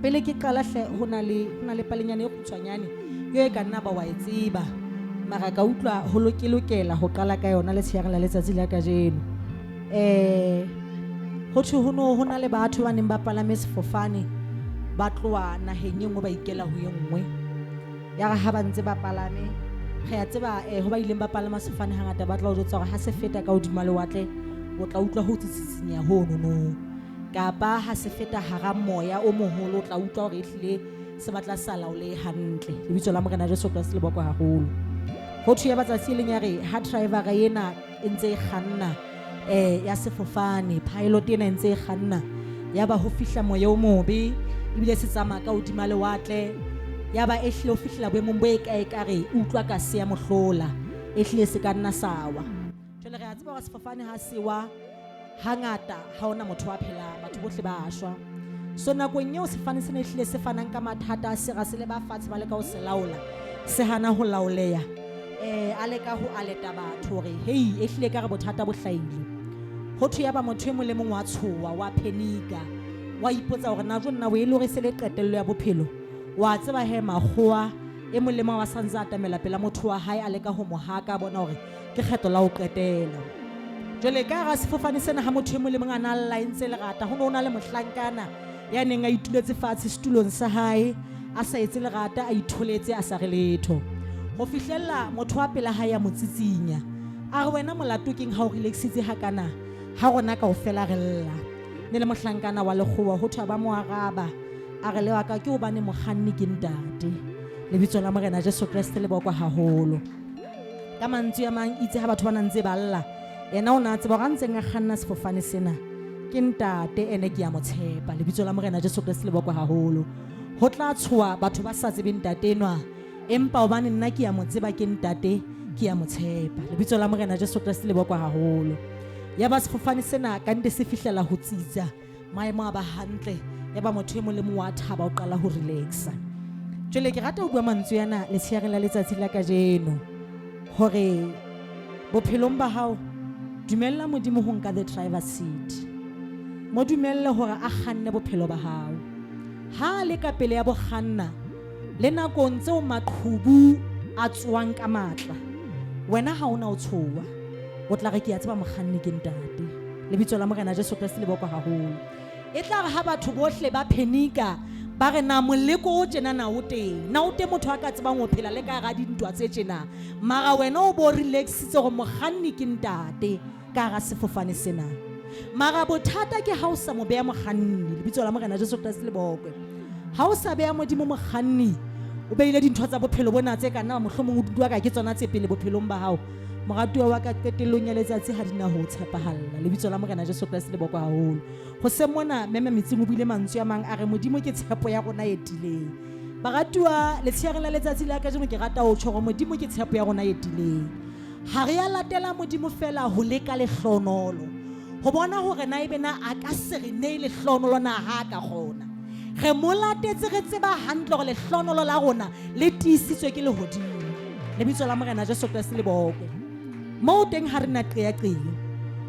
Pele ke qala hle ho na le ho na le palenyana e kgutshwanyane eo e ka nna ba wa e tseba mara ka utlwa ho ke lokela ho qala ka yona letsheare la letsatsi la kajeno. Ho thwe ho no ho na le batho ba neng ba palame sefofane ba tloha naheng e nngwe ba ikela ho e nngwe. Ya re ha ba ntse ba palame re a tseba ho ba ileng ba palama sefofane hangata ba tla o jwetsa hore ha se feta ka hodima lewatle o tla utlwa ho tsitsitsinya honono. Kapa ha se feta hara moya o moholo o tla utlwa hore ehlile se batla sa laolehe hantle. Lebitso la Morena Jesu Kreste le bokwe haholo. Ho thwe ya ba tsatsi e leng ya re ha drivera ena e ntse e kganna ya sefofane, pilot ena e ntse e kganna, ya ba ho fihla moya o mobe ebile se tsamaya ka hodima lewatle, ya ba ehlile o fihlela boemong bo e ka ekare utlwa ka se ya mohlola, ehlile se ka nna sa wa. Jwale re a tseba hore sefofane ha se wa hangata ha ona motho a phelang, batho bohle ba shwa. So nakong eo sefane sena ehlile se fanang ka mathata, sera se leba fatshe ba leka ho se laola, se hana ho laoleha. A leka ho aleta batho hore hei ehlile ka re bothata bo hlahile. Ho thwe yaba motho e mong le mong wa tshoha, wa phenika, wa ipotsa hore na jo nna o e le hore e se le qetello ya bophelo. Wa tseba he makgowa e mong le mong wa sa ntse a atamela pela motho wa hae a leka ho mo haka, a bona hore ke kgetlo la ho qetela. Jwale ka hara sefofane sena ha motho e mong le mong a na lla e ntse lerata, ho ne ho na le mohlankana ya neng a ituletse fatshe setulong sa hae, a sa etse lerata, a itholetse, a sa re letho. Ho fihlella motho wa pela hae a mo tsitsinya. A re wena molato keng ha o relaxitse hakana ha rona kaofela re lla? Ne le mohlankana wa lekgowa, ho thwe a ba mo araba a re le wa ka ke hobane mokganni ke ntate. Lebitso la Morena Jesu Kreste le bokwa haholo. Ka mantswe a mang itse ha batho ba na ntse ba lla, yena o na tseba hore a ntseng a kganna sefofane sena ke ntate ene ke ya mo tshepa. Lebitso la Morena Jesu Kreste le bokwe haholo. Ho tla tshoha batho ba sa tsebeng ntate enwa, empa hobane nna ke ya mo tseba ke ntate, ke ya mo tshepa. Lebitso la Morena Jesu Kreste le bokwe haholo. Ya ba sefofane sena ka nnete se fihlela ho tsitsa, maemo a ba hantle, ya ba motho e mong le mong wa thaba o qala ho relaxa. Jwale ke rata ho bua mantswe ana letsheareng la letsatsi la kajeno hore bophelong ba hao dumella Modimo ho nka the driver seat. Mo dumelle hore a kganne bophelo ba hao. Ha a le ka pele ya bo kganna le nakong tseo maqhubu a tsoang ka matla, wena ha ona o tshoha. O tla re ke a tseba mokganni ke ntate. Lebitso la Morena Jesu Kreste le bokwa haholo. E tla re ha batho bohle ba phenika ba re na moleko o tjena na o teng, na o teng motho a ka tsebang ho phela le ka hara dintwa tse tjena, mara wena o bo relaxitse hore mokganni ke ntate ka hara sefofane sena. Mara bothata ke ha o sa mo beha mokganni. Lebitso la Morena Jesu Kreste le bokwe. Ha o sa beha Modimo mokganni, o behile dintho tsa bophelo bona tse ka nna mohlomong o dula ka ke tsona tse pele bophelong ba hao. Moratuwa wa ka, qetellong ya letsatsi ha di na ho tshepahalla. Lebitso la Morena Jesu Kreste le bokwe haholo. Hoseng mona Meme Metsing o buile mantswe a mang a re Modimo ke tshepo ya rona e tiileng. Baratuwa, letsheareng la letsatsi la kajeno ke rata ho tjho hore Modimo ke tshepo ya rona e tiileng. Ha re ya latela Modimo feela ho leka lehlohonolo, ho bona hore na ebe na a ka se re nee lehlohonolo na ha a ka kgona. Re mo latetse re tseba hantle hore lehlohonolo la rona le tiisitswe ke lehodimo. Lebitso la Morena Jesu Kreste le bokwe. Moo teng ha re na qeaqeo.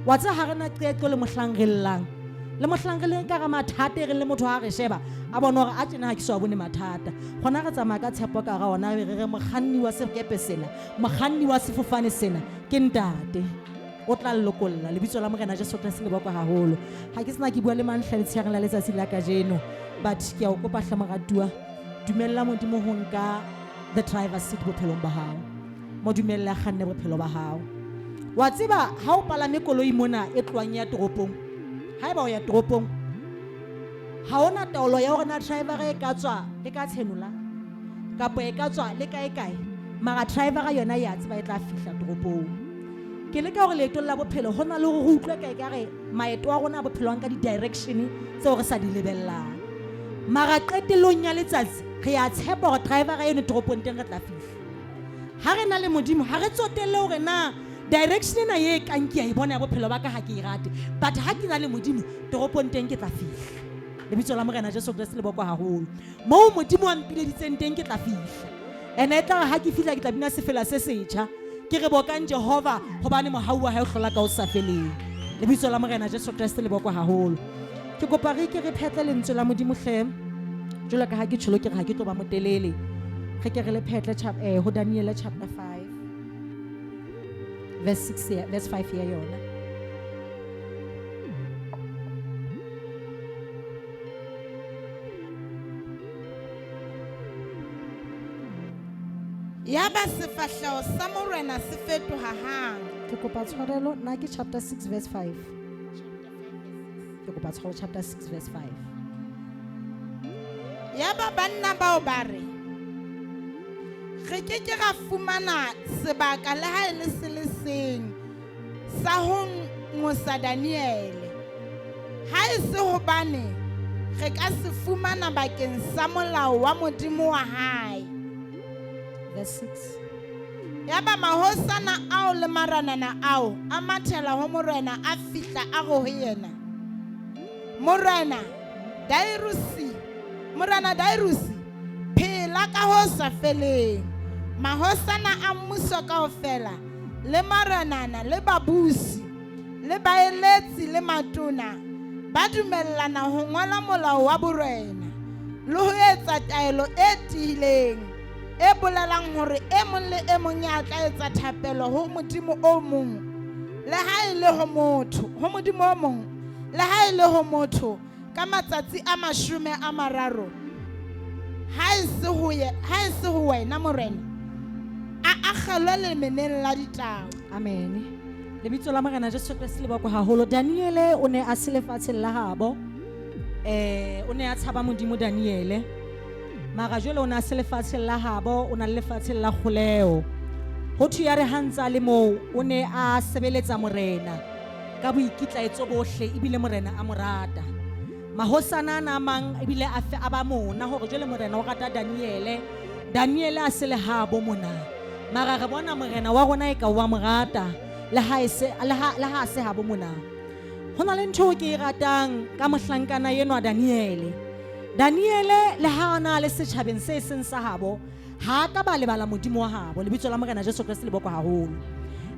Wa tseba ha re na qeaqeo le mohlang re llang. Le mohlang re leng ka hara mathata e reng le motho ha re sheba a bona hore a tjena ha ke so a bone mathata. Gona re tsamaya ka tshepo ka hara ona re re mokganni wa sekepe sena, mokganni wa sefofane sena ke ntate. O tla lokolla. Lebitso la Morena Jesu Kreste le bokwe haholo. Ha ke sena ke bua le mang hle letsheareng la letsatsi la kajeno, but ke a o kopa hle moratuwa, dumella Modimo ho nka the driver seat bophelong ba hao. Mo dumelle a kganne bophelo ba hao. Wa tseba ha o palame koloi mona e tlohang ya toropong, haeba o ya toropong, ha ona taolo ya hore na driver e ka tswa le ka tshenola kapa e ka tswa le kae kae, mara driver yona ya tseba e tla fihla toropong. Ke leka hore leetong la bophelo ho na le hore re utlwe ka ekare maeto a rona a bophelo a nka di-direction tseo re sa di lebellang, mara qetellong ya letsatsi re a tshepa hore driver eno toropong teng re tla fihla. Ha re na le Modimo ha re tsotelle hore na direction ena e kang ke a e bona ya bophelo ba ka ha ke e rate, but ha ke na le Modimo toropong teng ke tla fihla. Lebitso la Morena Jesu Kreste le bokwa haholo. Moo Modimo a mpileditseng teng ke tla fihla. Ene e tla re ha ke fihla ke tla bina sefela se setjha, ke re bokang Jehova hobane mohau wa hae o hlola ka ho sa feleng. Lebitso la Morena Jesu Kreste le bokwa haholo. Ke kopa re ke re phetle lentswe la Modimo hle. Jwalo ka ha ke tjholo ke re ha ke tlo ba motelele. Re ke re le phetle ho Daniel chapter 5 verse 6 ya, verse 5 ya yona. Yaba sefahleho sa morena se fetoha hang. Ke kopa tshwarelo, nna ke chapter 6 verse 5. Ke kopa tshwarelo, chapter 6 verse 5. Yaba banna bao ba re, re ke ke ra fumana sebaka le ha e le se le seng sa ho ngosa Daniele. Ha e se hobane re ka se fumana bakeng sa molao wa Modimo wa hae. Verse 6. Yaba mahosana ao le maranana ao a mathela ho morena, a fihla a re ho yena, Morena Dariusi, Morena Dariusi, phela ka ho sa feleng. Mahosana a mmuso kaofela le maranana le babusi le baeletsi le matona ba dumellana ho ngola molao wa borena le ho etsa taelo e tiileng e bolelang hore e mong le e mong ya tla etsa thapelo ho Modimo o mong le ha e le ho motho, ho Modimo o mong le ha e le ho motho ka matsatsi a 30, ha e se ho ye, ha e se ho wena morena, a akgelwe lemeneng la ditau. Amen. Lebitso la Morena Jesu Kreste le bokwe haholo. Daniele o ne a se lefatsheng la habo. O ne a tshaba Modimo Daniele. Mara jwale o ne a se lefatsheng la habo, o na le lefatsheng la kgoleho. Ho thwe ya re ha ntse a le moo, o ne a sebeletsa morena ka boikitlaetso bohle, ebile morena a mo rata. Mahosana ana a mang ebile a fe a ba mona hore jwale morena o rata Daniele. Daniele a se le habo mona. Mara re bona morena wa rona e ka wa mo rata le ha e se, le ha, le ha a se habo mona. Ho na le ntho ke e ratang ka mohlankana enwa Daniele. Daniele le ha a na le setjhabeng se seng sa habo, ha a ka ba lebala Modimo wa habo. Lebitso la Morena Jesu Kreste le bokwe haholo.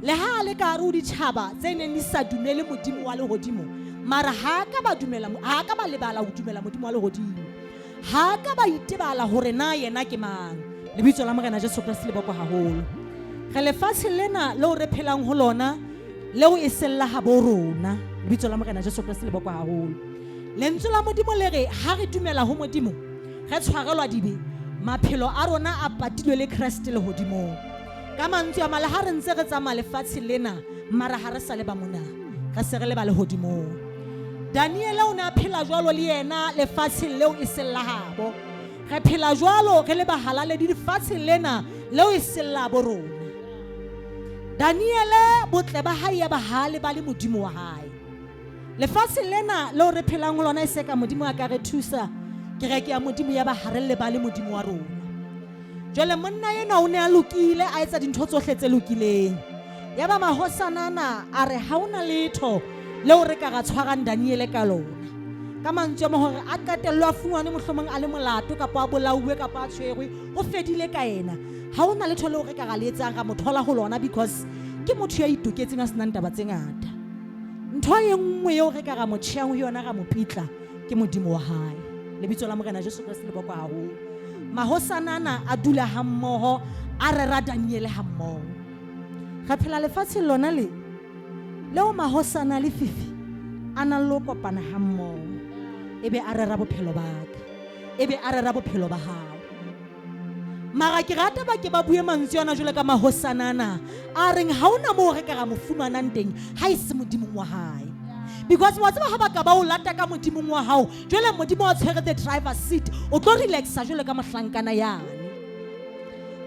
Le ha a le ka hare ho ditjhaba tse neng di sa dumele Modimo wa lehodimo, mara ha a ka ba dumela, ha a ka ba lebala ho dumela Modimo wa lehodimo. Ha a ka ba itebala hore na yena ke mang. Lebitso la Morena Jesu Kreste le bokwe haholo. Re lefatshe lena leo re phelang ho lona, leo e seng la habo rona. Lebitso la Morena Jesu Kreste le bokwe haholo. Lentswe la Modimo le re ha re dumela ho Modimo, re tshwarelwa dibe, maphelo a rona a patilwe le Kreste lehodimong. Ka mantswe a mang, le ha re ntse re tsamaya lefatshe lena, mara ha re sa le ba mona, re se re le ba lehodimong. Daniele o ne a phela jwalo le yena lefatsheng leo e seng la habo. Re phela jwalo re le bahalaledi lefatsheng lena leo e seng la bo rona. Daniele botle ba hae ya ba ha le ba le Modimo wa hae. Lefatsheng lena leo re phelang ho lona e se ka Modimo a ka re thusa, kereke ya Modimo ya ba ha re lebale Modimo wa rona. Jwale monna enwa o ne a lokile, a etsa dintho tsohle tse lokileng. Ya ba mahosana ana a re ha hona letho leo re ka ra tshwarang Daniele ka lona. Ka mantswe a mang hore a qetellwe a fumane mohlomong a le molato kapa a bolauwe kapa a tshwerwe, ho fedile ka yena. Ha hona letho leo re ka ra le etsang ra mo thola ho lona because ke motho ya itoketseng a senang taba tse ngata. Ntho e nngwe eo re ka ra mo tjhehang ho yona ra mo pitla ke Modimo wa hae. Lebitso la Morena Jesu Kreste le bokwe haholo. Mahosana ana a dula hammoho, a rera Daniele hammoho. Re phela lefatsheng lona le leo mahosana le fifi a nang le ho kopana hammoho, ebe a rera bophelo ba ka, ebe a rera bophelo ba hao. Mara ke rata ba ke ba bue mantswe ana jwalo ka mahosana ana a reng ha hona moo re ka ra mo fumanang teng ha e se Modimong wa hae. Because wa tseba ha ba ka ba o lata ka Modimong wa hao, jwale Modimo wa tshwere the driver seat, o tlo relaxa jwalo ka mohlankana yane.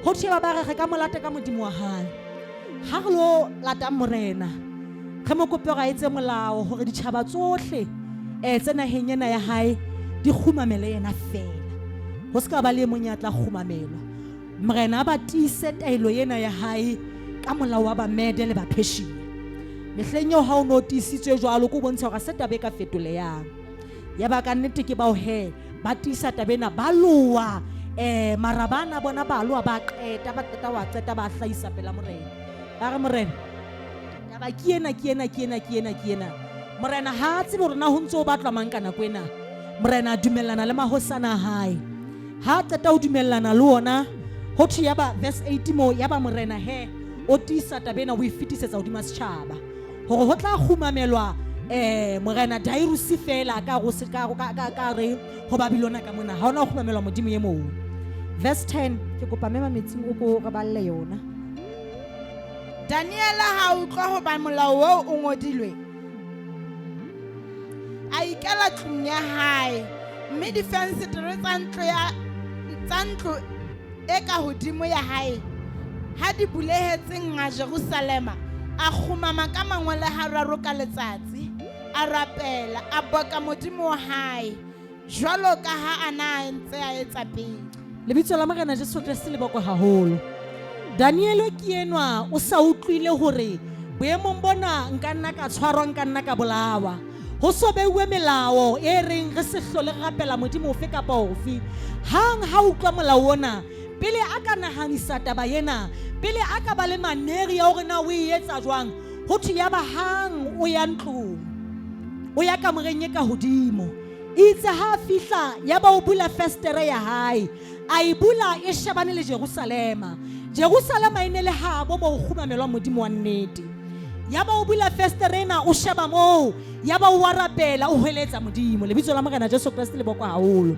Ho thwe ba ba re re ka mo lata ka Modimo wa hae. Ha re lo lata morena, re mo kope hore a etse molao hore ditjhaba tsohle tse naheng ena ya hae di kgumamele yena feela. Ho se ka ba le e mong ya tla kgumamelwa. Morena a ba tiise taelo ena ya hae ka molao wa Bamede le Bapersia. Mehleng eo ha o no tiisitswe jwalo, ke o bontsha hore ha se taba e ka fetolehang. Ya ba ka nnete ke bao he ba tiisa taba ena, ba loa, maraba ana bona ba loa, ba qeta, ba qeta wa qeta, ba hlahisa pela morena. Ba re morena, taba ke ena, ke ena, ke ena, ke ena, ke ena. Morena ha a tsebe hore na ho ntse ho batlwa mang ka nako ena. Morena a dumellana le mahosana a hae. Ha a qeta ho dumellana le ona, ho thwe yaba verse 8 moo, yaba morena he o tiisa taba ena, o e fetisetsa hodima setjhaba hore ho tla kgumamelwa morena Darius fela ka go se ka ka ka ka re ho Babylona ka mona, ha ona ho kgumamelwa modimo e mong. Verse 10, ke kopa mema metsing o ko re balle yona. Daniele ha utlwa hoba molao oo o ngodilwe, a ikela tlung ya hae, mme difensetere tsa ntlo ya tsa ntlo e ka hodimo ya hae ha di bulehetse nga Jerusalema, a kgumama ka mangwele hararo ka letsatsi, a rapela, a boka Modimo wa hae jwalo ka ha a na ntse a etsa pele. Lebitso la Morena Jesu Kreste le bokwe haholo. Daniele ke enwa o sa utlwile hore boemong bona nka nna ka tshwarwa, nka nna ka bolawa. Ho so beuwe melao e reng re se hlole re rapela modimo ofe kapa ofe. Hang ha utlwa molao ona, pele a ka nahanisa taba ena, pele a ka ba le maneri ya hore na o e etsa jwang, ho thwe yaba hang o ya ntlong, o ya kamoreng e ka hodimo. Itse ha a fihla, yaba o bula festere ya hae, a e bula e shebane le Jerusalema. Jerusalema e ne le habo moo ho kgumamelwang modimo wa nnete. Yaba o bula festere ena, o sheba moo, yaba o wa rapela, o hweletsa modimo. Lebitso la Morena Jesu Kreste le bokwa haholo.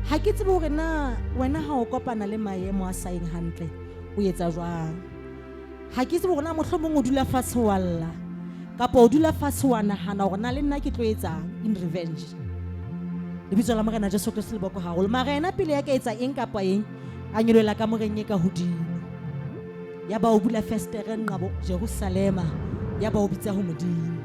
Ha ke tsebe hore na wena ha o kopana le maemo a sa yeng hantle, o etsa jwang. Ha ke tsebe hore na mohlomong o dula fatshe wa lla, kapa o dula fatshe wa nahana hore na le nna ke tlo etsang in revenge. Lebitso la Morena Jesu Kreste le bokwe haholo. Mara yena pele ya ka etsa eng kapa eng, a nyolohela kamoreng e ka hodimo. Yaba o bula festere nqabo Jerusalema, yaba o bitsa ho Modimo.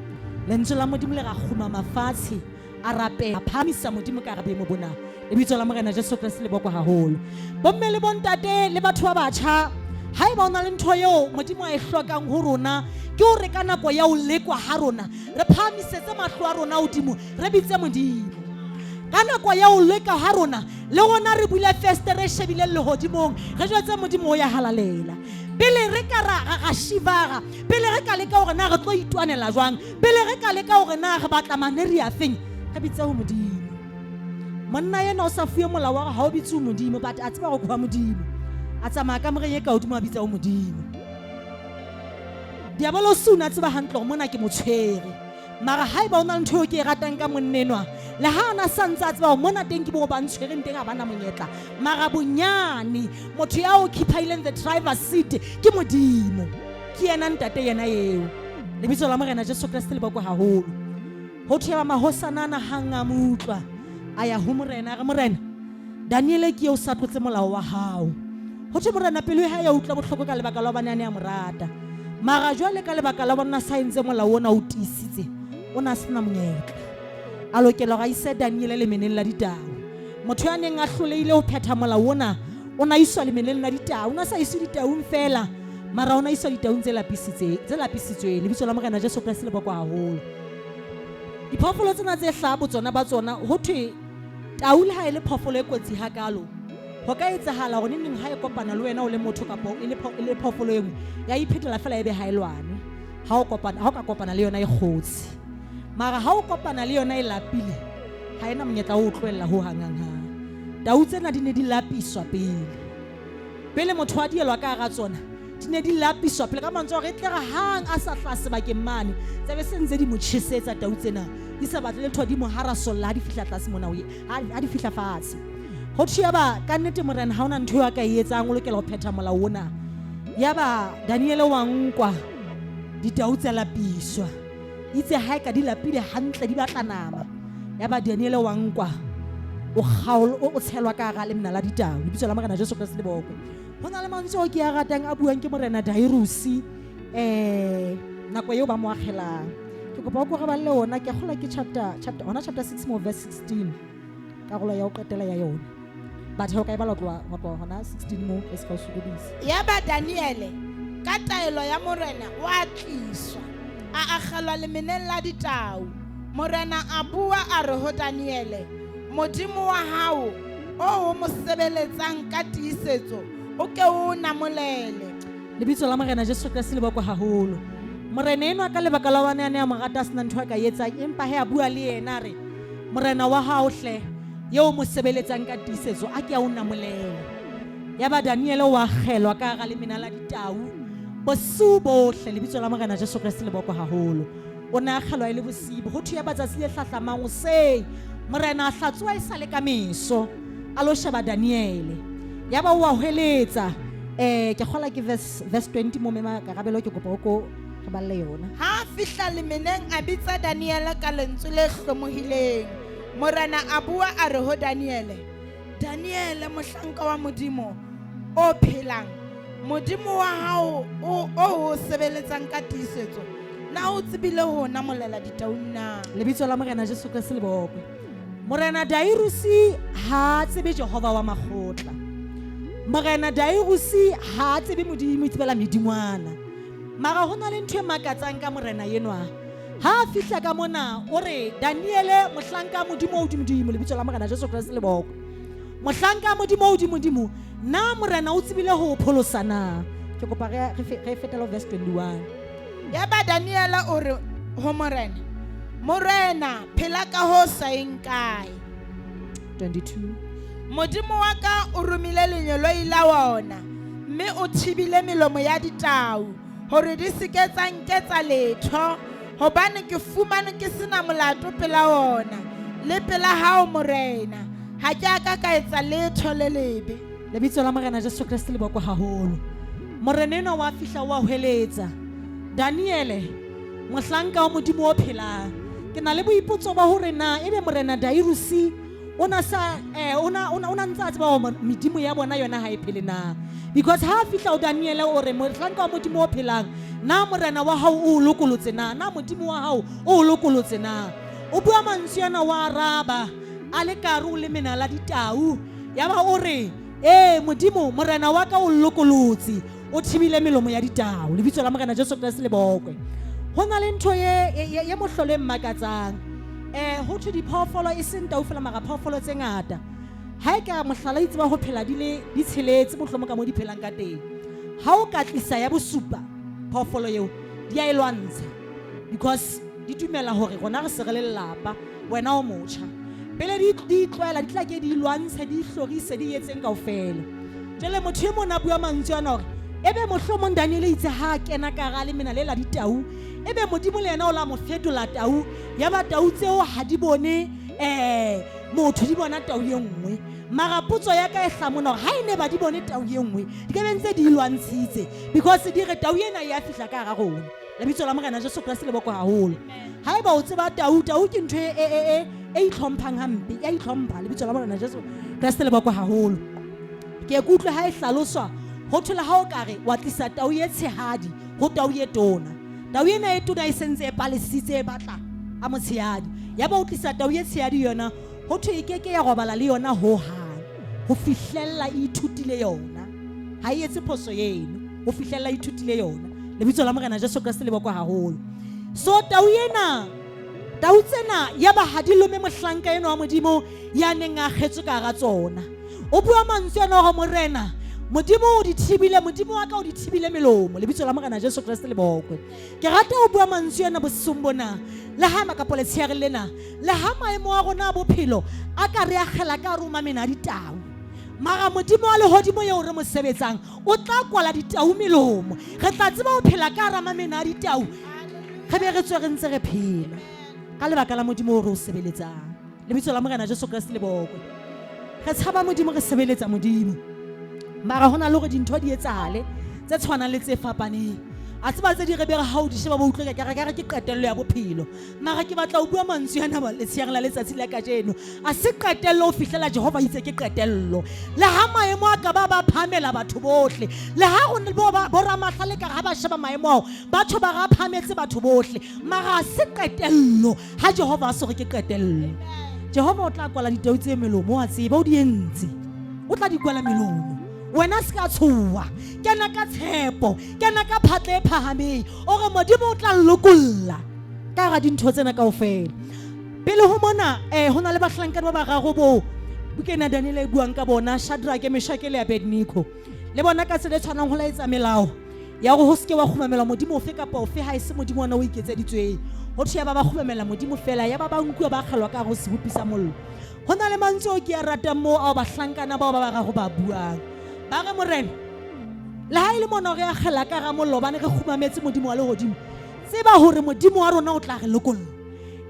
Lentswe la Modimo le ra kgumama fatshe, a rapela, a phahamisa Modimo ka hara boemo bona. Lebitso la Morena Jesu Kreste le bokwe haholo. Bomme le bontate le batho ba batjha, haeba o na le ntho eo Modimo a e hlokang ho rona, ke hore ka nako ya ho lekwa ha rona re phahamisetse mahlo a rona hodimo, re bitse Modimo. Ka nako ya ho leka ha rona, le rona re bule festere e shebileng lehodimong, re jwetse Modimo o ya halalela. Pele re ka ra shivara, pele re ka leka hore na re tlo itwanela jwang, pele re ka leka hore na re batla maneri a feng, re bitse ho Modimo. Monna ena o sa fuwe molao wa hore ha o bitse ho Modimo, but a tseba hore ke wa Modimo. A tsamaya kamoreng e ka hodimo, a bitsa ho Modimo. Diabolosi o ne a tseba hantle hore mona ke mo tshwere. Mara haeba o na le ntho eo ke e ratang ka monna enwa, le ha a na sa ntse a tseba hore mona teng ke moo ba ntshwereng teng, ha ba na monyetla. Mara bonyane motho ya occupyileng the driver's seat ke Modimo. Ke yena ntate yena eo. Lebitso la Morena Jesu Kreste le bokwe haholo. Ho thwe ba mahosana ana hang a mo utlwa, a ya ho morena, a re, Morena, Daniele ke eo sa tlotse molao wa hao. Ho thwe morena pelo ya hae ya utlwa bohloko ka lebaka la hobane a ne a mo rata. Mara jwale ka lebaka la bona sa entse molao ona o tiisitse, o na sena monyetla. A lokela hore a ise Daniele lemeneng la ditau. Motho ya neng a hlolehile ho phetha molao ona, o na iswa lemeneng la ditau. O na sa iswe ditaung fela, mara o na iswa ditaung tse lapisitsweng. Lebitso la Morena Jesu Kreste le bokwa haholo. Diphoofolo tsena tse hlaha botsona ba tsona, ho thwe tau le ha e le phoofolo e kotsi hakalo, ho ka etsahala hore neng neng ha e kopana le wena o le motho kapa e le phoofolo e nngwe, ya iphetela fela ebe ha e lwane. Ha o kopana, ha o ka kopana le yona e kgotse. Mara ha o kopana le yona e lapile, ha ena monyetla o tlohella ho hang hang hang. Tau tsena di ne di lapiswa pele. Pele motho a dielwa ka hara tsona, di ne di lapiswa pele, ka mantswe a hore e tle re hang a sa hlaha sebakeng mane, tse be se ntse di mo tjhesetsa tau tsena, di sa batle letho, di mo harasolla ha di fihla tlase mona, ha di fihla fatshe. Ho thwe yaba ka nnete morena ha hona ntho eo a ka e etsang, o lokela ho phetha molao ona. Yaba Daniele wa nkwa, ditau tsa lapiswa. Itse ha e ka di lapile hantle, di batla nama. Yaba Daniele wa nkwa, o kgaol, o tshelwa ka hara lemna la ditau. Lebitso la Morena Jesu Kreste le bokwe. Ho na le mantswe ao ke a ratang a buang ke Morena Darius, nako eo ba mo akgelang. Ke kopa o ko re balle ona, ke a kgolwa ke chapter, hona chapter 6 mo verse 16. Karolo ya ho qetela ya yona. Batho ho ka e bala ho tloha hona 16 mo, e se ka o sokodisa. Yaba Daniele ka taelo ya morena wa tliswa, a akgelwa lemeneng la ditau. Morena a bua a re ho Daniele, Modimo wa hao o o mo sebeletsang ka tiisetso o ke o namolele. Lebitso la Morena Jesu Kreste le bokwe haholo. Morena enwa ka lebaka la hobane a ne a mo rata a sena ntho a ka e etsang, empa he a bua le yena a re, Morena wa hao hle, Eo mo sebeletsang ka tiisetso a ke a o namolele. Yaba Daniele o akgelwa ka hara lemena la ditau bosiu bohle. Lebitso la Morena Jesu Kreste le bokwe haholo. O ne a akgelwa e le bosibu. Ho thwe yaba tsatsi le hlahlamang hoseng Morena a hlatsoa e sa le ka meso a lo sheba Daniele. Yaba o a hweletsa. Ke kgola ke verse 20 mo mema karabelo ke kopa o ko re balle yona. Ha a fihla lemeneng a bitsa Daniele ka lentswe le hlomohileng. Morena a bua a re ho Daniele, Daniele mohlanka wa Modimo o phelang, Modimo wa hao o o sebeletsang ka tiisetso, na o tsebile ho namolela ditaung na? Lebitso la Morena Jesu Kreste le bokwe. Morena Dairusi ha tsebe Jehova wa makgotla. Morena Dairusi ha tsebe Modimo, itsebela medingwana. Mara ho na le ntho e makatsang ka morena enwa. Ha a fihla ka mona o re Daniele mohlanka Modimo o hodimodimo, lebitso la Morena Jesu Kreste le bokwe. Mohlanka Modimo o hodimodimo, na morena o tsebile ho pholosa na? Ke kopa re fetele verse 21. Yaba Daniele o re ho morena, Morena phela ka ho sa eng kae. 22. Modimo wa ka o romile lengeloi la wona mme o thibile melomo ya ditau hore di se ke tsa nketsa letho, hobane ke fumane ke sena molato pela wona le pela hao morena. Ha ke a ka ka etsa letho le lebe. Lebitso la Morena Jesu Kreste le bokwe haholo. Morena enwa wa fihla wa hweletsa Daniele mohlanka wa Modimo o phelang. Ke na le boipotso ba hore na ebe morena Dairusi o na sa o na ntse a tseba hore medimo ya bona yona ha e phele na. Because ha fihla o Daniele o re mohlanka wa Modimo o phelang, na morena wa hao o lokolotse na? Na Modimo wa hao o lokolotse na? O bua mantswe ana wa araba a le kare o le mena la ditau. Yaba o re Modimo morena wa ka o lokolotse, o thibile melomo ya ditau. Lebitso la Morena Jesu Kreste le bokwe. Ho na le ntho ye mohlolo e mmakatsang. Ho thwe diphoofolo e seng tau fela mara phoofolo tse ngata. Ha e ka mohlala itseba ho phela di le di tsheletse mohlomong ka mo di phelang ka teng. Ha o ka tlisa ya bosupa phoofolo eo di a e lwantsha because di dumela hore rona re se re le lelapa, wena o motjha. Pele di tlwaela di tla ke di lwantshe, di hlorise, di etseng kaofela. Jwale motho e mong a bua mantswe ana hore ebe mohlomong Daniele itse ha kena ka hara lemena le la ditau, ebe Modimo le yena o la mo fetola tau, yaba tau tseo ha di bone motho, di bona tau e nngwe. Mara potso ya ka e hlamona hore ha e ne ba di bone tau e nngwe, di ka be ntse di lwantshitse because di re tau ena ya fihla ka hara rona. Lebitso la Morena Jesu Kreste le bokwe haholo. Haeba o tseba tau, tau ke ntho e itlhomphang hampe, ya itlhompha. Lebitso la Morena Jesu Kreste le bokwe haholo. Ke kutlwe ha e hlaloswa ho thwe le ha o ka re wa tlisa tau e tshehadi ho tau e tona, tau ena e tona e sentse e palesitse e batla a motshehadi, yaba o tlisa tau e tshehadi yona ho thwe e keke ya robala le yona ho hang ho fihlella e ithutile yona. Ha e etse phoso eno ho fihlella e ithutile yona. Lebitso la Morena Jesu Kreste le bokwe haholo. So tau ena, tau tsena yaba ha di lome mohlanka eno wa Modimo ya neng a kgetswe ka hara tsona. O bua mantswe ana hore morena Modimo o di thibile, Modimo wa ka o di thibile melomo. Lebitso la Morena Jesu Kreste le bokwe. Ke rata ho bua mantswe ana bosisong bona, le ha makapo letsheare lena, le ha maemo a rona a bophelo a ka re akgela ka hare ho mamena a ditau, mara Modimo wa lehodimo eo re mo sebetsang o tla kwala ditau melomo. Re tla tseba ho phela ka hara mamena a ditau, re be re tswe re ntse re phela ka lebaka la Modimo o re o sebeletsang. Lebitso la Morena Jesu Kreste le bokwe. Re tshaba Modimo, re sebeletsa Modimo, mara hona le hore dintho di etsahale tse tshwanang le tse fapaneng. A tseba tse di re bere ha o di sheba ba utlwe ka re ke qetello ya bophelo. Mara ke batla ho bua mantswe ana letsheare la letsatsi la kajeno. A se qetello ho fihlela Jehova itse ke qetello. Le ha maemo a ka ba ba phamela batho bohle, le ha rona bo ramahlale ka ha ba sheba maemo ao, batho ba ra phametse batho bohle, mara a se qetello ha Jehova a se re ke qetello. Jehova o tla kwala ditau tse melomo, wa tseba o di entse, o tla di kwala melomo. Wena se ka tshoha, kena ka tshepo, kena ka phatla e phahameng, o re Modimo o tla lokolla ka hara dintho tsena kaofela. Pele ho mona ho na le bahlankana ba bararo boo bukeng ya Daniele e buang ka bona, Shadrake, Meshake le Abednego. Le bona ka tsela e tshwanang ho laetsa melao ya hore ho se ke wa kgumamela modimo ofe kapa ofe ha e se modimo ona o iketseditsweng. Ho thwe ya ba ba kgumamela Modimo fela, ya ba ba nkuwa ba akgelwa ka hare ho sebopi sa mollo. Ho na le mantswe ao ke a ratang moo ao bahlankana bao ba bararo ba buang. Ba re, Morena, le ha e le mona re akgela ka hara mollo hobane re kgumametse Modimo wa lehodimo, tseba hore Modimo wa rona o tla re lokolla.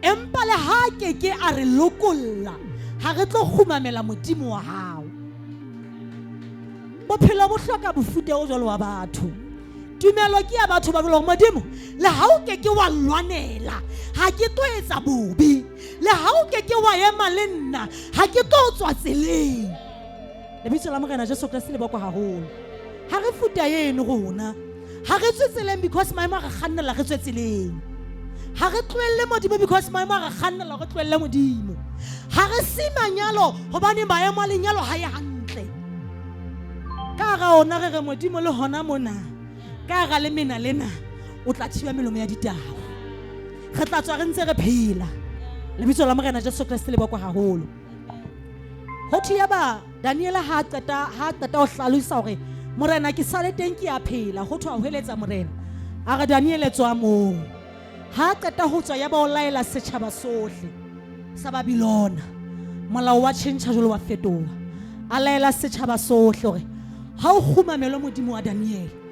Empa le ha a ke ke a re lokolla, ha re tlo kgumamela Modimo wa hao. Bophelo bo hloka bofuta o jwalo wa batho. Tumelo ke ya batho ba jwalo hore Modimo, le ha o ke ke wa lwanela, ha ke tlo etsa bobe. Le ha o ke ke wa ema le nna, ha ke tlo tswa tseleng. Lebitso la Morena Jesu Kreste le bokwa haholo. Ha re futa eno rona. Ha re tswe tseleng because maemo a re kgannela re tswe tseleng. Ha re tlohelle Modimo because maemo a re kgannela re tlohelle Modimo. Ha re si manyalo hobane maemo a lenyalo ha ye hantle. Ka hara ona re re Modimo le hona mona, ka hara lemena lena o tla thiba melomo ya ditaba. Re tla tswa re ntse re phela. Lebitso la Morena Jesu Kreste le bokwa haholo. Ho thwe yaba Daniela ha qeta ha qeta ho hlalosa hore Morena ke sale teng ke a phela, ho thwe a hweletsa Morena. A re Daniele tswa moo. Ha qeta ho tswa yaba o laela setjhaba sohle sa Babilona. Molao wa tjhentjha jwalo wa fetoha. A laela setjhaba sohle hore ha o kgumamelwe Modimo wa Daniele.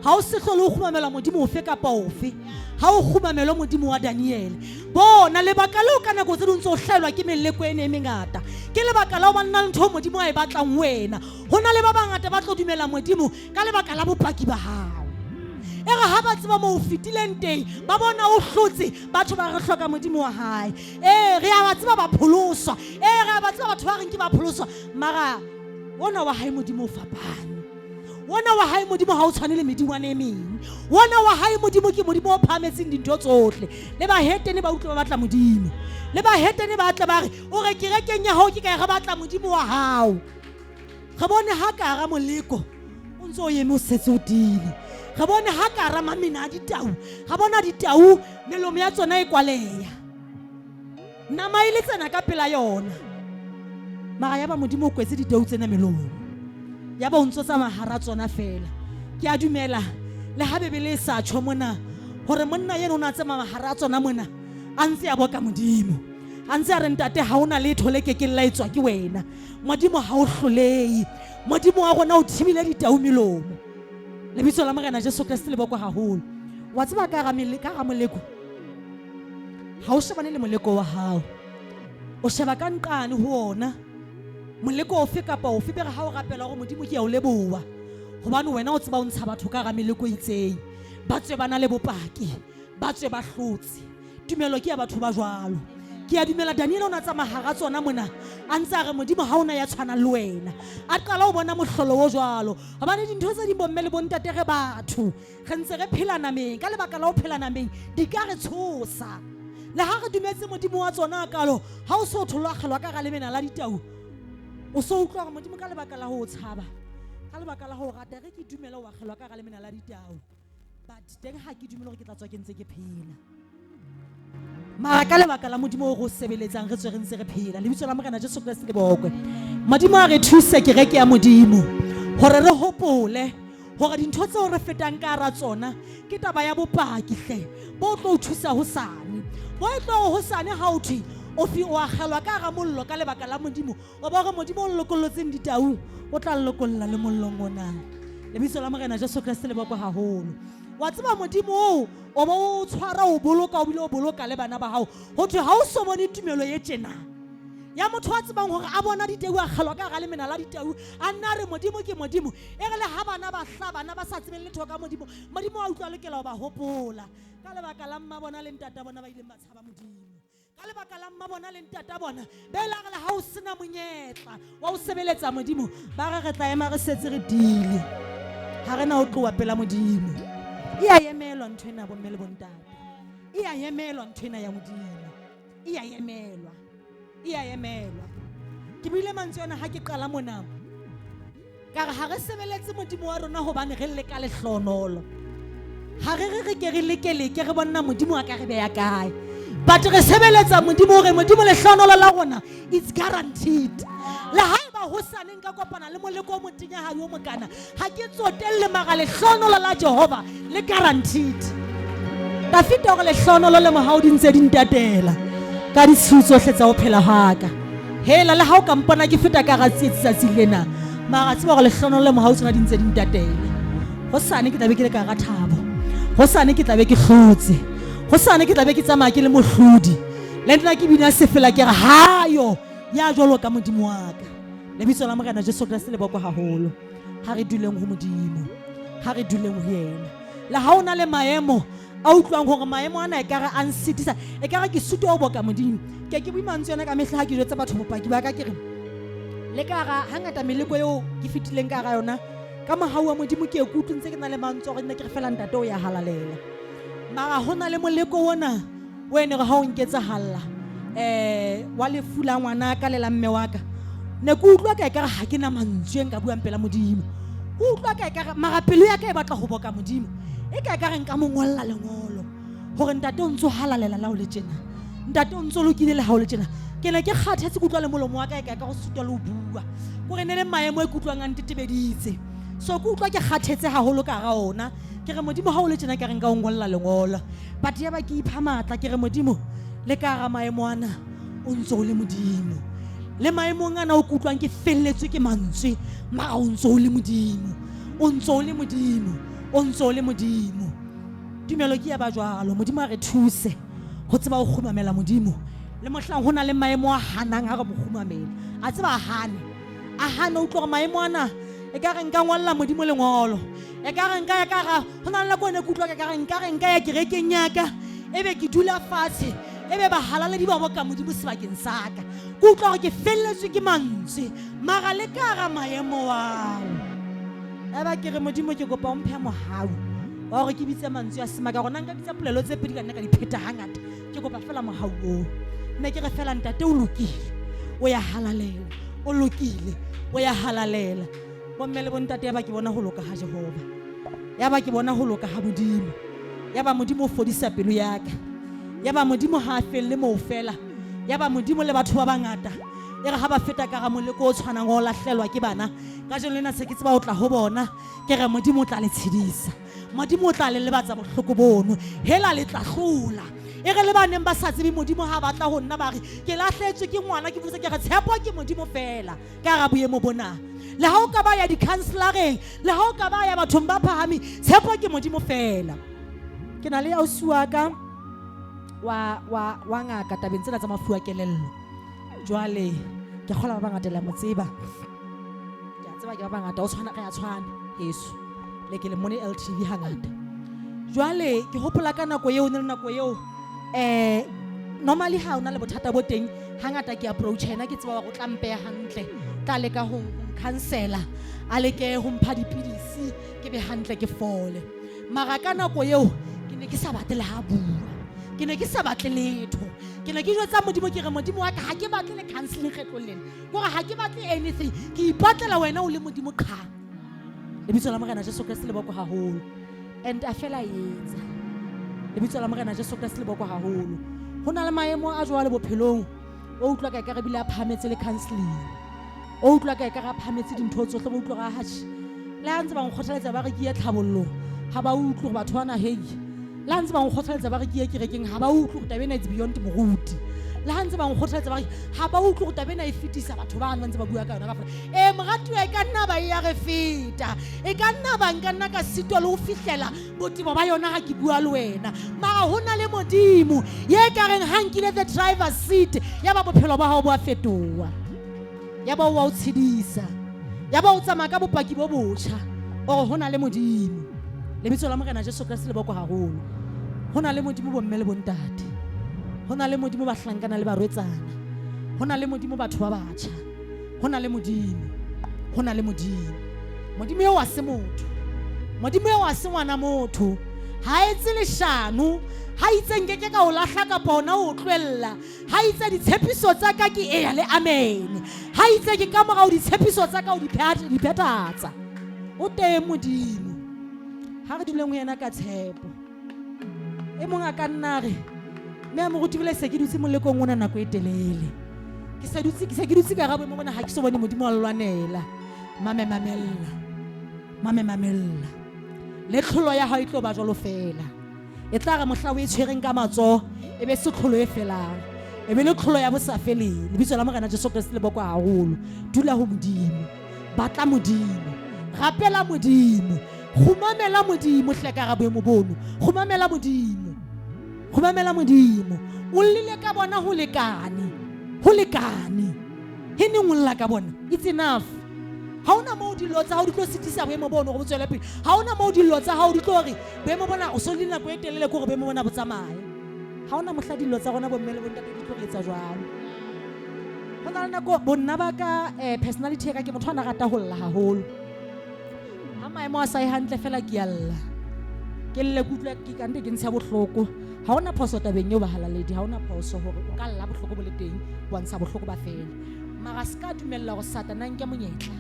Ha o se hlole o kgumamela modimo ofe kapa ofe. Ha o kgumamelwe modimo wa Daniele. Bona lebaka leo ka nako tse ding tse o hlaelwa ke meleko ene e mengata. Ke lebaka la ho ba nna le ntho modimo a e batlang ho wena. Ho na le ba bangata ba tlo dumela modimo ka lebaka la bopaki ba hao. E re ha ba tseba moo o fetileng teng, ba bona o hlotse, batho ba re hloka modimo wa hae. Ee, re a ba tseba ba pholoswa. Ee, re a ba tseba batho ba reng ke ba pholoswa. Mara ona wa hae modimo o fapane. Wona wa hae modimo ha o tshwane le medingwana e meng. Wona wa hae modimo ke modimo o phahametseng dintho tsohle. Le bahetene ba utlwe ba batla modimo. Le bahetene ba tle ba re, o re kerekeng ya hao ke kae re batla modimo wa hao. Re bone ha ka hara moleko o ntse o eme o setse o tiile. Re bone ha ka hara mamena a ditau, ra bona ditau melomo ya tsona e kwaleya. Nama e le tsena ka pela yona. Mara yaba modimo o kwetse ditau tsena melomo. Yaba o ntso tsamaya hara tsona fela. Ke a dumela le ha Bibele e sa tjho mona hore monna eno o ne a tsamaya hara tsona mona a ntse a boka modimo. A ntse a re ntate ha ona letho le kekeng la etswa ke wena. Modimo ha o hlolehe. Modimo wa rona o thibile ditau melomo. Lebitso la Morena Jesu Kreste le bokwa haholo. Wa tseba ka hara moleko ha o shebane le moleko wa hao, o sheba ka nqane ho ona moleko ofe kapa ofe. Be re ha o rapela hore modimo ke ya o leboha hobane wena o tseba o ntsha batho ka hara meleko e itseng, ba tswe ba na le bopaki, ba tswe ba hlotse. Tumelo ke ya batho ba jwalo. Ke a dumela Daniel o ne a tsamaya hara tsona mona a ntse a re modimo ha ona ya tshwanang le wena. A qala ho bona mohlolo o jwalo hobane dintho tse ding bomme le bontate re batho re ntse re phela nameng. Ka lebaka la ho phela nameng di ka re tshosa. Le ha re dumetse modimo wa tsona kalo, ha o so tholwa akgelwa ka hara lemena la ditau, o so utlwa hore modimo ka lebaka la ho o tshaba, ka lebaka la ho o rata, re ke dumele o akgelwa ka hara lemena la ditau. But teng ha ke dumele hore ke tla tswa ke ntse ke phela. Mara ka lebaka la modimo o re o sebeletsang re tswe re ntse re phela. Lebitso la Morena Jesu Kreste le bokwe. Modimo a re thuse kereke ya modimo hore re hopole hore dintho tseo re fetang ka hara tsona ke taba ya bopaki hle bo tlo o thusa hosane. Bo e tlo hosane ha o thwe o fi o akgelwa ka hara mollo ka lebaka la modimo, o ba hore modimo o lokollotseng ditaung o tla lokolla le mollong ona. Lebitso la Morena Jesu Kreste le bokwe haholo. Wa tseba modimo oo o bo o tshwara o boloka o bile o boloka le bana ba hao. Ho thwe ha o so bone tumelo e tjena ya motho a tsebang hore a bona ditau a kgelwa ka hara lemena la ditau, a nna a re modimo ke modimo. E re le ha bana ba hla bana ba sa tsebeng letho ka modimo, modimo wa utlwa lokela ho ba hopola ka lebaka la mma bona le ntata bona ba ileng ba tshaba modimo. Ka lebaka la mma bona le ntata bona be la re le ha o sena monyetla wa ho sebeletsa modimo, ba re re tla ema re setse re tiile, ha re na ho tloha pela modimo. E a emelwa ntho ena bomme le bontate, e a emelwa ntho ena ya modimo, e a emelwa, e a emelwa. Ke buile mantswe ana ha ke qala mona, ka re ha re sebeletse modimo wa rona hobane re leka lehlonolo. Ha re re re ke re leke-leke re bonna modimo a ka re beya kae, but re sebeletsa modimo hore modimo lehlonolo la rona it's guaranteed. Le haeba hosane nka kopana le moleko o motenyahadi o mokana, ha ke tsotelle, mara lehlonolo la Jehova le guaranteed. Dafita o re lehlohonolo le mohau di ntse di ntatela ka ditshiu tsohle tsa ho phela hwa ka. Hela le ha o ka mpona ke feta ka hara tsietsi tsatsing lena, mara tseba hore lehlohonolo le mohau tsona di ntse di ntatela. Hosane ke tla be ke le ka hara thabo. Hosane ke tla be ke hlotse. Hosane ke tla be ke tsamaya ke le mohlodi. Le nna ke bina sefela ke re hayo ya jwalo ka Modimo wa ka. Lebitso la Morena Jesu Kreste le bokwe haholo. Ha re duleng ho Modimo. Ha re duleng ho yena. Le ha o na le maemo a utlwang hore maemo ana ekare a nsitisa, ekare ke sitwa ho boka Modimo. Ke ke bue mantswe ana ka mehla ha ke jwetsa batho bopaki ba ka ke re le ka hara hangata meleko eo ke fetileng ka hara yona ka mohau wa Modimo ke e ke utlwe ntse ke na le mantswe hore nna ke re fela ntate o ya halalela. Mara ho na le moleko ona o ene re ha o nketsahalla wa lefu la ngwana ka le la mme wa ka ne ke utlwa ka ekare ha ke na mantswe e nka buang pela Modimo. Ke utlwa ka ekare mara pelo ya ka e batla ho boka Modimo. E ka ekare nka mo ngolla lengolo hore ntate o ntso halalela la o le tjena. Ntate o ntso lokile le ha o le tjena. Ke ne ke kgathetse ke utlwa le molomo wa ka e ka ka go sutwa le ho bua. Kore ne le maemo e ke utlwang a ntetebeditse. So ke utlwa ke kgathetse haholo ka hara ona. Ke re Modimo ha o le tjena ka re nka o ngolla lengolo. But ya ba ke ipha matla ke re Modimo le ka hara maemo ana o ntso o le Modimo. Le maemong ana o kutlwang ke felletswe ke mantswe mara o ntso o le Modimo. O ntso o le Modimo. O ntso o le Modimo. Tumelo ke ya ba jwalo. Modimo a re thuse ho tseba ho kgumamela Modimo. Le mohlang ho na le maemo a hanang ha re mo kgumamela. A tseba a hane. A hane utlwa hore maemo ana e ka re nka ngolla Modimo lengolo. E ka re nka ya ka ra ho na le nako e ne ke utlwa ka re nka re nka ya kerekeng ya ka ebe ke dula fatshe ebe bahalaledi ba boka Modimo sebakeng sa ka. Ke utlwa hore ke felletswe ke mantswe mara le ka hara maemo ao. Eba ke re Modimo ke kopa o mphe mohau wa hore ke bitse mantswe a semaka gona nka bitsa polelo tse pedi ka nna ka di pheta hangata. Ke kopa fela mohau oo. Nne ke re fela ntate o lokile. O ya halalela. O lokile. O ya halalela. Bomme le bontate ya ba ke bona ho loka ha Jehova. Ya ba ke bona ho loka ha Modimo. Ya ba Modimo o fodisa pelo ya ka. Ya ba Modimo ha a felle moo fela. Ya ba Modimo le batho ba bangata e re ha ba feta ka ga moleko o tshwanang wa ho lahlelwa ke bana. Kajeno lena se ke tseba ho tla ho bona. Ke re Modimo o tla le tshedisa. Modimo o tla le lebatsa bohloko bono. Hela le tla hlola. E re le ba neng ba sa tsebe Modimo ha ba tla ho nna ba re ke lahletswe ke ngwana ke botsa ke re tshepo ke Modimo fela ka ga boemo bona. Le ha o ka ba ya di-counseloreng, le ha o ka ba ya bathong ba phahameng, tshepo ke Modimo fela. Ke na le ausi wa ka wa wa wa ngaka tabeng tsena tsa mafu a kelello. Jwale ke kgola ba bangata le a mo tseba. Ke a tseba ke ba bangata o tshwana re a tshwana heso. Le ke le mone LTV hangata. Jwale ke hopola ka nako eo ne le nako eo normally ha o na le bothata bo teng hangata ke approach yena ke tseba hore o tla mpeya hantle, tla leka ho counsela, a leke ho mpha dipidisi ke be hantle ke fole. Mara ka nako eo ke ne ke sa batle le ha bua. Ke ne ke sa batle letho. Ke ne ke jwetsa Modimo ke re Modimo wa ka ha ke batle le counseling kgetlong lena. Kore ha ke batle anything. Ke ipatlela wena o le Modimo qha. Lebitso la Morena Jesu Kreste le bokwe haholo. And a fela etsa. Lebitso la Morena Jesu Kreste le bokwe haholo. Ho na le maemo a jwalo bophelong. O utlwa ka ekare bile a phahametse le counseling. O utlwa ka ekare a phahametse dintho tsohle, ba utlwa hore atjhe. Le ha ntse ba nkgothaletsa ba re ke ye tlhabollong, ha ba utlwe hore batho bana hei. Le ha ntse ba nkgothaletsa ba re ke ye kerekeng, ha ba utlwe hore taba ena it's beyond moruti. Le ha ntse ba nkgothaletsa ba re ha ba utlwe hore taba ena e fetisa batho bano ba ntse ba bua ka yona ka fela. Moratuwa e ka nna ba e ya re feta. E ka nna ba nka nna ka sitwa le ho fihlela botebo ba yona ha ke bua le wena. Mara ho na le Modimo ye ka reng ha nkile the driver's seat ya ba bophelo ba hao bo a fetoha. Ya ba o wa o tshedisa. Ya ba o tsamaya ka bopaki bo botjha. Ore ho na le Modimo. Lebitso la Morena Jesu Kreste le bokwe haholo. Ho na le Modimo bomme le bontate. Ho na le Modimo bahlankana le barwetsana. Ho na le Modimo batho ba batjha. Ho na le Modimo. Ho na le Modimo. Modimo eo ha se motho. Modimo eo ha se ngwana motho. Ha etse leshano. Ha itse nkeke ka o lahla kapa ona o tlohella. Ha itse ditshepiso tsa ka ke eya le amen. Ha itse ke ka morao ditshepiso tsa ka o di phethahatsa. O teng Modimo. Ha re duleng ho yena ka tshepo. E mong a ka nna re mme a moruti bile se ke dutse molekong ona nako e telele. Ke se dutse ke se ke dutse ka ga boemo bona ha ke so bone Modimo a lwanela. Mame mamella. Mame mamella. Le tlholo ya hao e tlo ba jwalo fela. E tla re mohla o e tshwereng ka matsoho e be se tlholo e felang, e be le tlholo ya bosafeleng. Lebitso la Morena Jesu Kreste le bokwa haholo. Dula ho Modimo, batla Modimo, rapela Modimo, kgumamela Modimo hle ka hara boemo bono. Kgumamela Modimo, kgumamela Modimo. O llile ka bona ho lekane, ho lekane. He neng o lla ka bona? It's enough. Ha hona moo dillo tsa hao di tlo sitisa boemo bono hore bo tswele pele. Ha hona moo dillo tsa hao di tlo re boemo bona o so le nako e telele ke hore boemo bona bo tsamaye. Ha hona mohla dillo tsa rona bomme le bontate di tlo re etsa jwalo. Ho na le nako bonna ba ka personality ya ka ke motho a na rata ho lla haholo. Ha maemo a sa ye hantle fela ke a lla. Ke lle ke utlwa ke kante ke ntsha bohloko. Ha hona phoso tabeng eo bahalaledi, ha hona phoso hore o ka lla bohloko bo le teng wa ntsha bohloko ba fela. Mara se ka dumella hore Satane a nke monyetla.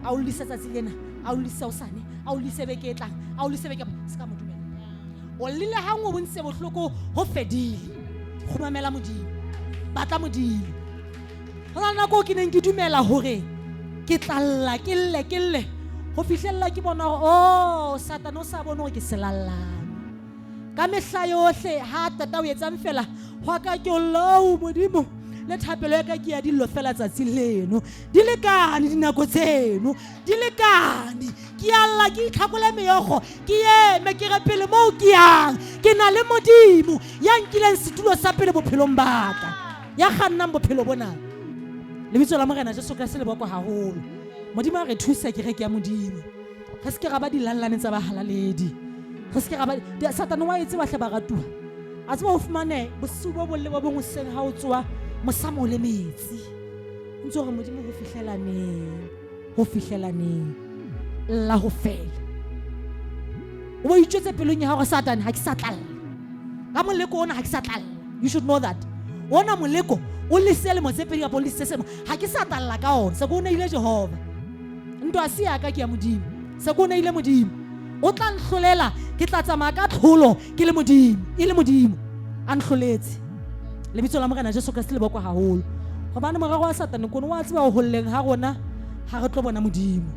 A o llise tsatsi lena, a o llise hosane, a o llise beke e tlang, a o llise beke, se ka mo dumella. O llile ha nngwe o bontshitse bohloko ho fedile. Kgumamela Modimo. Batla Modimo. Ho na le nako ke neng ke dumela hore ke tla lla, ke lle, ke lle ho fihlella ke bona hore oh Satane o sa bone hore ke selallang. Ka mehla yohle ha tata o etsang fela hwa ka ke o Modimo le thapelo ya ka ke ya dillo fela tsatsi leno. Di lekane dinako tseno, di lekane. Ke a lla ke itlhakole meokgo, ke eme ke re pele moo ke yang. Ke na le Modimo ya nkileng setulo sa pele bophelong ba ka, ya kgannang bophelo bona. Lebitso la Morena Jesu Kreste le bokwa haholo. Modimo a re thuse kereke ya Modimo. Re se ke ra ba dilallane tsa bahalaledi. Re se ke ra ba Satane wa e tseba hle baratuwa. A tseba o fumane bosiu bo bong le bo bong hoseng ha o tsoha mosamo o le metsi. O ntse o re Modimo ho fihlela neng? Ho fihlela neng? Lla ho fela. O bo itjwetse pelong ya hao hore Satane ha ke sa tla lla. Ka moleko ona ha ke sa tla lla. You should know that. Ona moleko o lese lemo tse pedi kapa o lese selemo ha ke sa tla lla ka ona. Se ko o neile Jehova. Ntwa se ya ka ke ya Modimo. Se ko o neile Modimo. O tla nhlolela, ke tla tsamaya ka tlholo ke le Modimo, e le Modimo a nhloletse. Lebitso la Morena Jesu Kreste le bokwa haholo. Hobane morero wa Satane kone wa tseba ho holleng ha rona ha re tlo bona Modimo.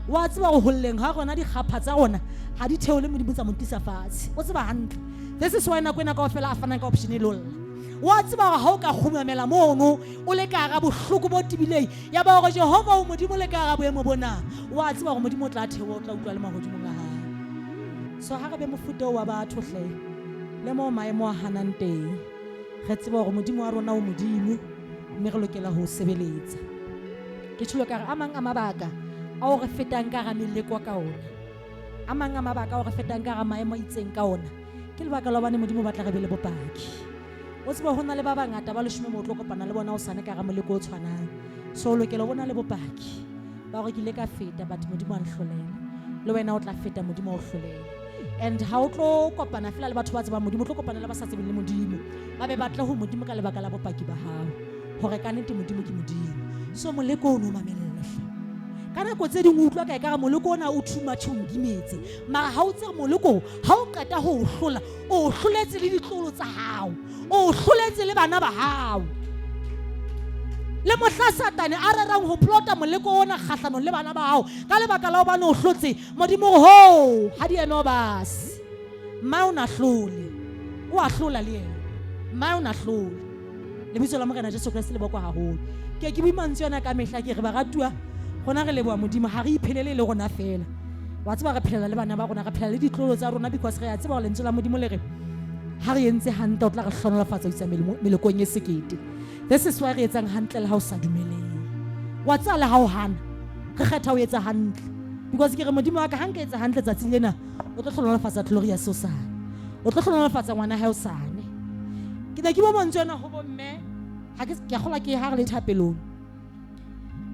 Wa tseba ho holleng ha rona dikgapha tsa rona ha di theole Modimo tsa mo tlisa fatshe. O tseba hantle. This is why nako ena kaofela a fanang ka option e lolla. Wa tseba hore ha o ka kgumamela mono o le ka hara bohloko bo tebileng ya ba hore Jehova o Modimo le ka hara boemo bona. Wa tseba hore Modimo o tla theoha o tla utlwa le mahodimong a hae. So ha re be mofuta wa batho hle le moo maemo a hanang teng. Re tseba hore Modimo wa rona o Modimo mme re lokela ho o sebeletsa. Ke tjholo ka re a mang a mabaka ao re fetang ka hara meleko ka ona. A mang a mabaka ao re fetang ka hara maemo a itseng ka ona ke lebaka la hobane Modimo o batla re be le bopaki. O tsebe ho na le ba bangata ba leshome mo o tlo kopana le bona hosane ka hara moleko o tshwanang. So o lokela ho bona le bopaki ba hore ke ile ka feta but Modimo a nhlolela. Le wena o tla feta Modimo a o hlolela. And ha o tlo kopana fela le batho ba tsebang Modimo, o tlo kopana le ba sa tsebeng le Modimo. Ba be ba tle ho Modimo ka lebaka la bopaki ba hao. Hore ka nnete Modimo ke Modimo. So moleko ono o mamelle hle. Ka nako tse ding o utlwa ka ekare moleko ona o too much o nkimetse. Mara ha o tsebe moleko ha o qeta ho o hlola, o hloletse le ditlolo tsa hao. O hloletse le bana ba hao. Le mohla Satane a rerang ho plota moleko ona kgahlanong le bana ba hao ka lebaka la hobane o hlotse, Modimo o re ho ha di eme o base. Mmae o na hlole. O a hlola le yena. Mmae o na hlole. Lebitso la Morena Jesu Kreste le bokwa haholo. Ke ke bue mantswe ana ka mehla ke re baratuwa rona re leboha Modimo ha re iphelele le rona fela. Wa tseba re phelela le bana ba rona, re phela le ditlolo tsa rona because re a tseba hore lentswe la Modimo le re ha re entse hantle o tla re hlohonolofatsa ho isa melokong e sekete. This is why re etsang hantle le ha o sa dumeleng. Wa tseba le ha o hana, re kgetha ho etsa hantle. Because ke re Modimo wa ka ha nka etsa hantle tsatsing lena, o tlo hlohonolofatsa Glorious hosane. O tlo hlohonolofatsa ngwana hae hosane. Ke ne ke bua mantswe ana ho bomme, ha ke ke a kgolwa ke ha re le thapelong.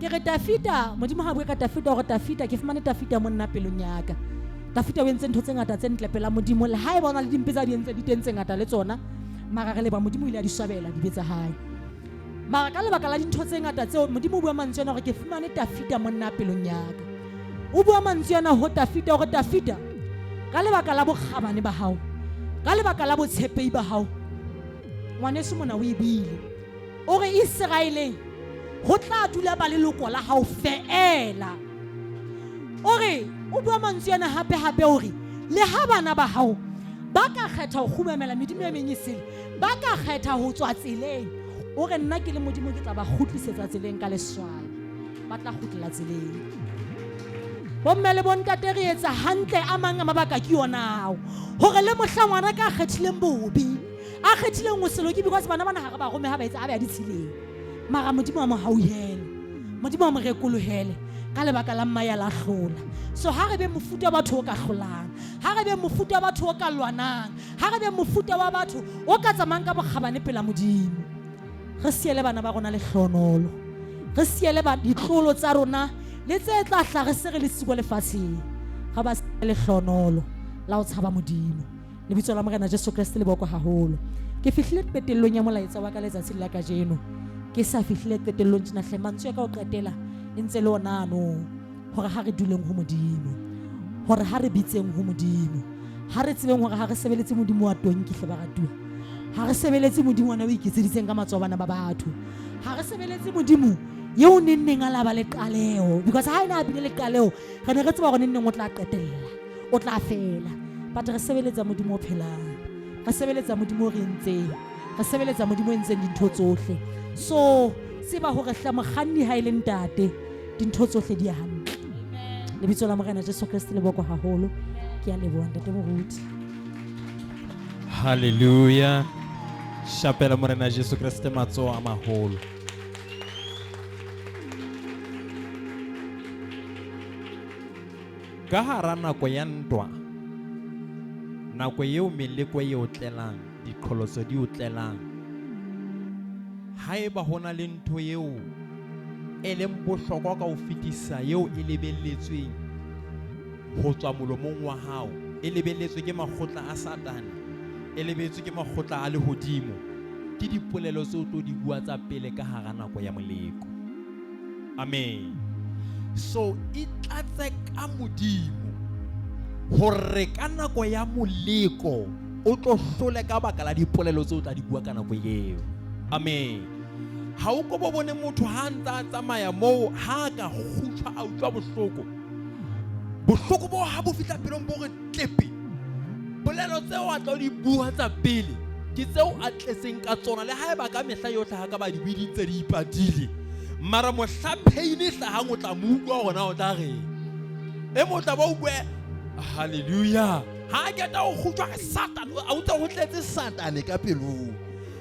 Ke re Tafita, Modimo ha bue ka Tafita hore Tafita ke fumane Tafita monna pelong ya ka. Tafita o entse ntho tse ngata tse ntle pela Modimo le haeba o na le dimpe tsa di entse di teng tse ngata le tsona. Mara re leba Modimo o ile a di swabela dibe tsa hae. Mara ka lebaka la dintho tse ngata tseo Modimo o bua mantswe ana hore ke fumane Tafita monna pelong ya ka. O bua mantswe ana ho Tafita hore Tafita ka lebaka la bokgabane ba hao, ka lebaka la botshepehi ba hao, ngwaneso mona o e buile. O re Iseraeleng ho tla dula ba leloko la hao feela. O re o bua mantswe ana hape hape o re le ha bana ba hao Ba ka kgetha ho kgumamela medimo e meng e sele, ba ka kgetha ho tswa tseleng. O re nna ke le Modimo ke tla ba kgutlisetsa tseleng ka leswayo. Ba tla kgutlela tseleng. Bomme le bontate re etsa hantle a mang a mabaka ke yona ao. Hore le mohla ngwana ka kgethileng bobe, a kgethileng ho se loke because bana bana ha re ba rome ha ba etsa a ba ya ditshileng. Mara Modimo a mo hauhele. Modimo a mo rekolohele ka lebaka la mma ya la hlola. So ha re be mofuta wa batho o ka hlolang. Ha re be mofuta wa batho o ka lwanang. Ha re be mofuta wa batho o ka tsamayang ka bokgabane pela Modimo. Re siele bana ba rona lehlohonolo. Re siele ba ditlolo tsa rona le tse tla hla re se re le siko lefatsheng. Re ba siele lehlohonolo la ho tshaba Modimo. Lebitso la Morena Jesu Kreste le bokwe haholo. Ke fihlile qetellong ya molaetsa wa ka letsatsing la kajeno. Ke sa fihlile qetellong tjena hle, mantswe a ka ho qetela e ntse le ona ano, hore ha re duleng ho Modimo, hore ha re bitseng ho Modimo, ha re tsebeng hore ha re sebeletse Modimo wa tonki hle baratuwa. Ha re sebeletse Modimo ona o iketseditseng ka matsoho a bana ba batho. Ha re sebeletse Modimo eo neng neng a la ba le qaleho, because ha ena a bile le qaleho, re ne re tseba hore neng neng o tla qetella, o tla fela. But re sebeletsa Modimo o phelang, re sebeletsa Modimo o re entseng, re sebeletsa Modimo o entseng dintho tsohle. So tseba hore hle mokganni ha e le ntate, dintho tsohle di ya hantle. Lebitso la Morena Jesu Kreste le bokwe haholo. Ke a leboha ntate moruti. Hallelujah. Shapela Morena Jesu Kreste matsoho a maholo. Ka hara nako ya ntwa, nako eo meleko e o tlelang, diqholotso di o tlelang, haeba ho na le ntho eo e leng bohlokwa ka ho fetisa eo e lebelletsweng ho tswa molomong wa hao, e lebelletswe ke makgotla a Satane, e lebelletswe ke makgotla a lehodimo, ke dipolelo tseo tlo di bua tsa pele ka hara nako ya moleko. Amen. So itlatse ka Modimo hore ka nako ya moleko o tlo hlole ka baka la dipolelo tseo o tla di bua ka nako eo. Amen. Ha o ko bo bone motho ha a ntse a tsamaya moo, ha a ka kgutshwa a utlwa bohloko, bohloko bo ha bo fihla pelong bo re tlepe, polelo tseo a tlo di bua tsa pele ke tseo a tletseng ka tsona, le haeba ka mehla yohle ha ka ba di buile di ipatile, mara mohla pain e hlahang o tla mo utlwa hore na o tla reng. E mo tla ba utlwe hallelujah. Ha a keta ho kgutshwa re Satan, a utlwa ho tletse Satane ka pelong.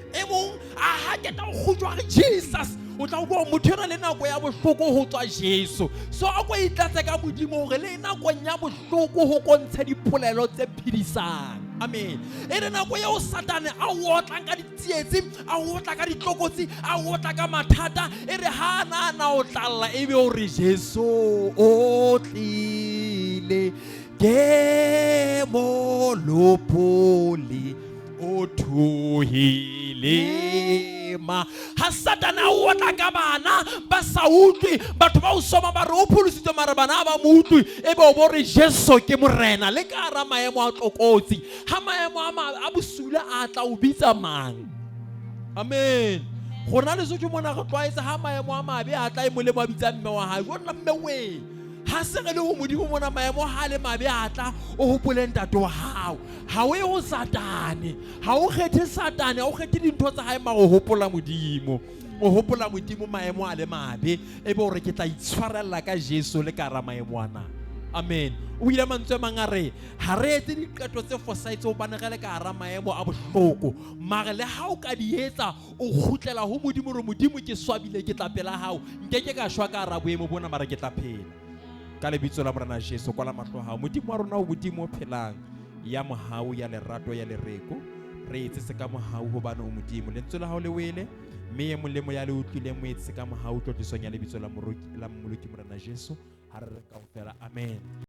E mong a ha keta ho kgutshwa re Jesus, o tla utlwa motho ena le nako ya bohloko ho tswa Jesu. So a ko itlatse ka Modimo hore le nakong ya bohloko ho kontshe dipolelo tse phedisang. Amen. E re nako eo Satane a o otlang ka ditsietsi, a o otla ka ditlokotsi, a o otla ka mathata, e re ha na na o tlalla ebe o re Jesu o tlile ke molopoli o thuhile ma. Ha Satane a o otla ka bana ba sa utlwe, batho ba o soma ba re o pholositswe mara bana ha ba mo utlwe, ebe o bo re Jesu ke morena. Le ka hara maemo a tlokotsi, ha maemo a bosula a tla o bitsa mang? Amen. Rona Lesotho mona re tlwaetse ha maemo a mabe a tla, e molemo a bitsa mme wa hae, jonna mme we. Ha se re le ho Modimo mona, maemo ha le mabe a tla, o hopole ntate wa hao. Ha o ye ho Satane, ha o kgethe Satane, ha o kgethe dintho tsa hae, mara o hopola Modimo. O hopola Modimo maemo a le mabe, ebe o re ke tla itshwarella ka Jesu le ka hara maemo ana. Amen. O ile mantswe a mang a re ha re etse diqeto tse fosahetseng hobane re le ka hara maemo a bohloko, mare le ha o ka di etsa o kgutlela ho Modimo, re Modimo ke swabile, ke tla pela hao, nkeke ka shwa ka hara boemo bona, mara ke tla phela. Ka lebitso la Morena Jesu, kwala mahlo a hao. Modimo wa rona o Modimo o phelang, ya mohau, ya lerato, ya lereko. Re etse se ka mohau hobane o Modimo. Lentswe la hao le wele, mme e mong le mong ya le utlwileng mo etse ka mohau tlotlisong ya lebitso la Mmoloki Morena Jesu. Ha re re kaofela, amen.